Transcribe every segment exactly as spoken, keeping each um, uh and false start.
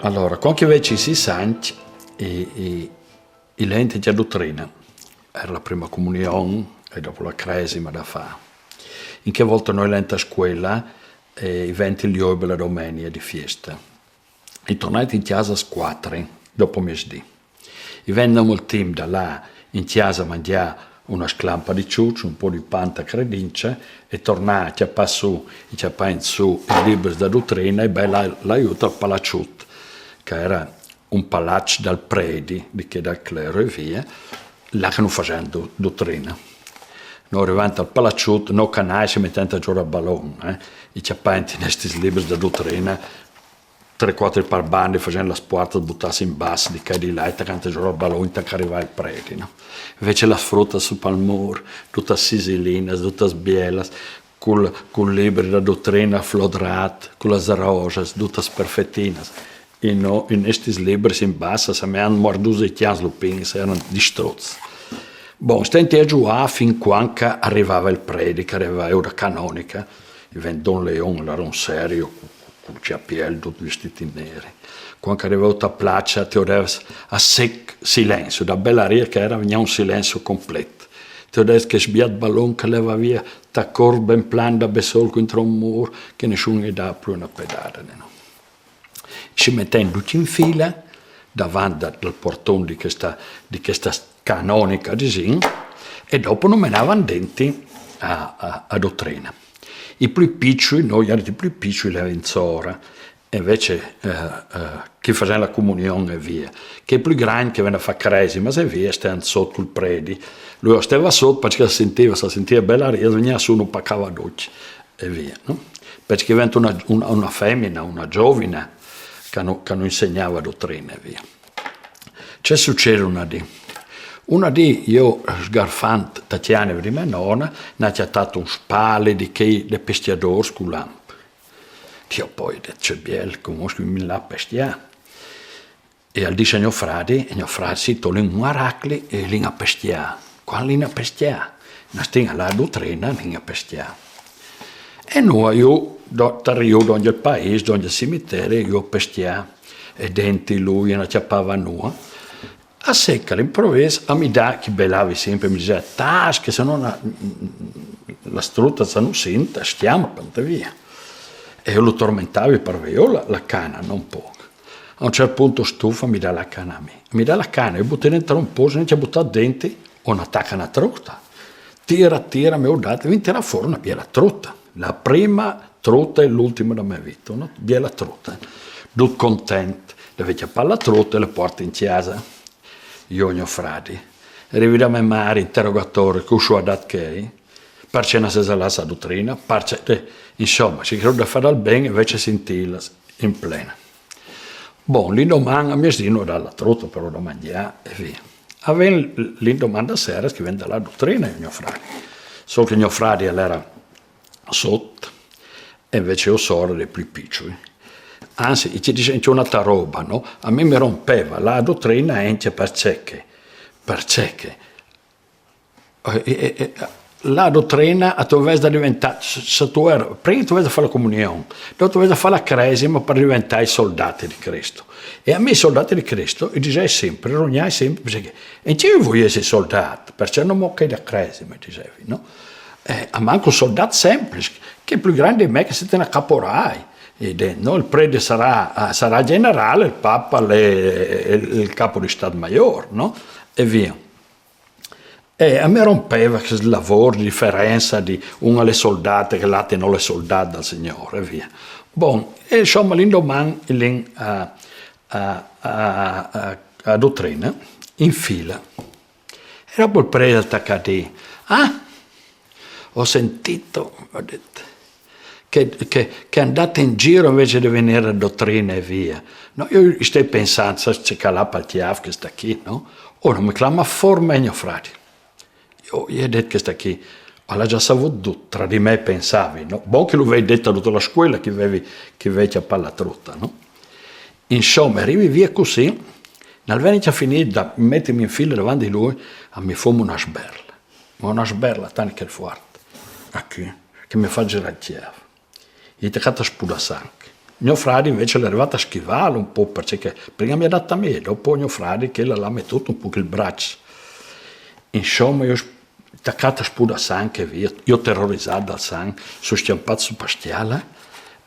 Alora, cuant che i vei cinc sîs agns, i, i, i levent a dutrina. Era la prima comunion e dopo la cresima da fâ. In chê volta nô i levent a scuela e i vent il joibe la domenia di fiesta. I tornait in cjasa a cuatri, dopo miesdì. I vent nome il timp da lâ in cjasa a mangjâ una sclampa di çuç, un pôc di pan ta credince, e tornâ a cjapâ sù, a cjapâ in sù i libris da dutrina e bâ lâ, lâ jù tal palaçut, che era un palaç dal predi, di chei dal clero e via, là che nô i fasevent du-, dutrina. Nô i rivavent al palaçut, nô canâi si metevent a zûgâ a balon, eh? I cjapavent i nestis libris da dutrina, trê cuatri par bandi, fasevent las puartas, butâsi in bas, di ca e di là, e tacavent a zûgâ a balon, tant che al rivava il predi, no? Invezit las frutas sù pal mûr, dutas sisilinas, dutas bielas, cul, cul libri da dutrina flodrât, cu las rosas, dutas perfetinas. I nô, i nestis libris in bas, a semeavent muardûts di cjans lupins, a eran distruts. Bon, i stevent a zûgâ fin cuant che al rivava il predi, che al rivava a ura canonica, i vent don Leon, al era un serio, cul, cul cjapiel, dut vistît in neri. Cuant che al rivava ta plaça, ti audevis a sec silenzi, da bela aria che era, vignìa un silenzi complet. Ti audevis chel sbiât balon che al levava via ta corp ben plan da bessôl cuintri un mûr, che nissun i dava plui una pedada, no? Si metevent ducj in fila, davant da, dal puarton di chesta, di chesta canonica, disìn, e dopo nô i menavent denti a, a, a dutrina. I plui piçui, nô i eravent i plui piçui, i levavent in sora, e invezit, eh, eh, chei i fasevent la comunion e via. Chei plui grancj che i vevent a fâ cresimas e via, a stevent sot cul predi. Lui al steva sot parcè che si sintiva, si sintiva bela aria, al vignìa sù, nô i pacava ducj e via, no? Parcè che i vevent una, una, una femina, una zovina, che nô, che nô i insegnava dutrina e via. Ce sucêt una dì? Una dì jo, sgarfant ta cjane di me nona, i àn cjatât un spali di chei dai pescjadôrs cul lamp. Jo po i ai dit: «Ce biel, cumò i vin lâ a pescjâ.» E al dîs a gno fradi, e gno fradi: «Sì, tu, o lin un aracli e o lin a pescjâ.» «Cuant lin a pescjâ?» «Nô o stin a lâ a dutrina, o lin a pescjâ.» E nô, jù, do-, tar jù, dongja il paîs, dongja il cimiteri, jù a pescjâ. E denti lui, a cjapava nua. A sec, a l'improvîs, a mi dà, che i belavi simpri, mi diseva: «Tâs, che se no la, la struta se nus sint, a scjampa», e via. E jo lu tormentavi par vê jo la, la cana, no, un pôc. A un ciert pont, stufa, mi dà la cana a mi. Mi dà la cana, jo i butai dentri un pôc, i à butât denti, una taca, una truta. Tira, tira, mi à dât, i vin tirât fûr una biela truta. La prima truta e l'ultima da me vita, una biela truta. Dut content, le vei cjapât la truta e le puarti in cjasa. Jo, gno fradi. Rivi da me mari, interogatori: «Cui us à dât chei? Parcè no sês lâts a dutrina? Parcè?» Eh, insoma, si crôt da fâ dal ben, invezit sintîlas in plena. Bon, l'indoman a miesdì nô i à dât la truta però da mangjâ e via. A vegn l'indoman da sera che i vent da lâ a dutrina, jo e gno fradi. Sôl che gno fradi al era sot, e invezit jo sora dai plui piçui. Anzi, i ti dîs ancje un'altra roba, no? A mi mi rompeva lâ a dutrina ancje parcè che, parcè che, eh, eh, eh, lâ a dutrina, tu vevis da diventâ, se, se tu eris, prima tu vevis da fâ la comunion, dopo tu vevis da fâ la cresima par diventâ i soldâts di Crist. E a mi i soldâts di Crist, i disei simpri, i rugnai simpri, parcè che, e ancje jo i vuei jessi soldât, parcè no mo chei da cresima, i disevi, no? Eh, almancul soldât sempliç, chei plui grancj di me che a sentin caporâi. E i dîs: «No, il predi al sarà, eh, al sarà gjenerâl, il papa al è, eh, il, il capo di stât maiôr», no? E via. E a mi mi rompeva chest lavôr di diferença di un al è soldât e che l'altri nol è soldât dal Signôr, e via. Bon, e insoma, l'indoman i lin a, a, a, a, a dutrina, in fila. E dopo il predi al taca a dî: «Ah, ho sentito», al à dit, «che, che, che andate in giro invece di venire a dottrina e via.» No, jo i stei pensant: «Sâstu ce che al à pal cjâf chest chi, no?» Oh, no mi clama fûr mê gno fradi. Jo i ai dit: «Chest chi al à za savût dut, tra di me», pensavi, no? Bon che lu vei dit a duta la scuela che i vevi, che i vei cjapât la truta, no? Insoma, i rivi via cussì, nol vei ancje finît da metimi in fila davant di lui, a mi fuma una sberla. Ma una sberla tant che fuart, a chi, che mi à fat zirâ il cjâf. I ai tacât a spudâ sanc. Gno fradi invece l'è rivât a schivâlu un pôc, parcè che prima mi à dât a mi, dopo gno fradi che l'à metût un pôc il braç. Insome, jo tacât a spudâ sanc e via, jo terorizât dal sanc, soi scjampât sù pa stiala,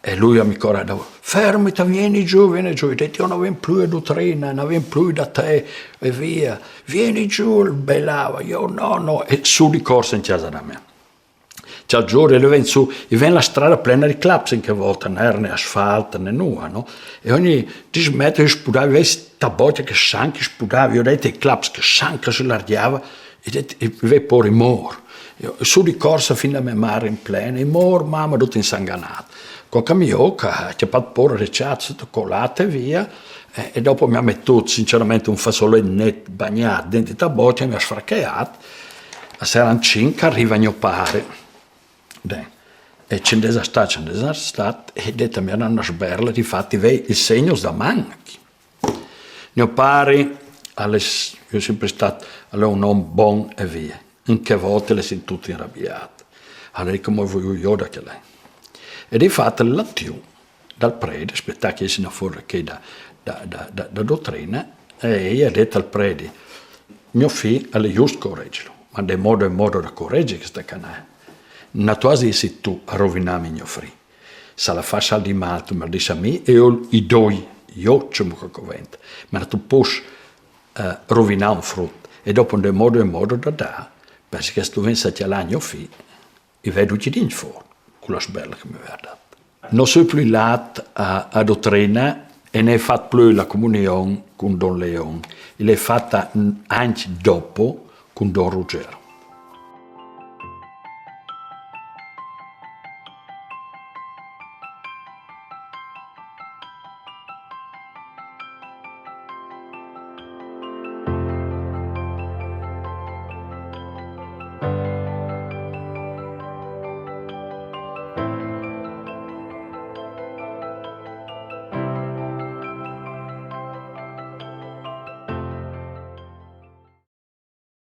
e lui mi corede: «Fermiti, vieni giù, vieni giù.» Jo o ai dit: «Jo no vegno plui a dutrina, no vegno plui da te», e via. «Vieni giù», al belava, jo: «No, no», e sù di corsa in cjasa da me. Cjale, al zûr, e lui al ven sù, e vede la strada plena di claps in chê volte, no jere asfalt, né nuia, no? E ogni dîs metris al spudava, e vede sta bocje che sanc che spudava, jo o ai dit: «I claps, che sanc che si largjava», e o ai dit: «I vês pôre, i môr.» Jo, sù di corsa fin da me mari in plena: «I môr, mama», dut insanganât. Col camion che al à cjapât pôre, al è restât sot colât e via, e, e dopo mi à metût sinceramentri un façolet net bagnât dentri ta bocje, mi à sfracheât, a sere in cinc, al rive gno pari. Ben, e ce 'nd è stât, ce 'nd è stât, e dite, mi à dât na sberle, difati o vei i segns da man. Gno pari al è, jo o soi simpri stât, al è un om bon e via. In chê volte al s'è sintût inrabiât. Al à dit: «Come voio jo da chê là?» E difati al è lât jù dal predi, spietât che i jessin fûr chei da, da, da, da, da dutrina, e i à dit al predi: «Gno fi al è just, corezilu, ma 'nd è modo e modo da corezi cheste canaie. No tu âs di jessi tu a rovinâmi gno fi. Se al fâs alc di mâl, tu mi dîs a mi e jo i doi, jo cemût che al covente. Ma no tu pos, eh, rovinâ un frut. E dopo 'nd è modo e modo da dâ, parcè che se tu vegnis a cjalâ gno fi, i vei ducj i dincj fûr, cu la sberle che mi veve dât.» No soi plui lât a, a dutrina e no ai fat plui la comunion cun don Leon. I l'ai fata agns dopo cun don Ruggero.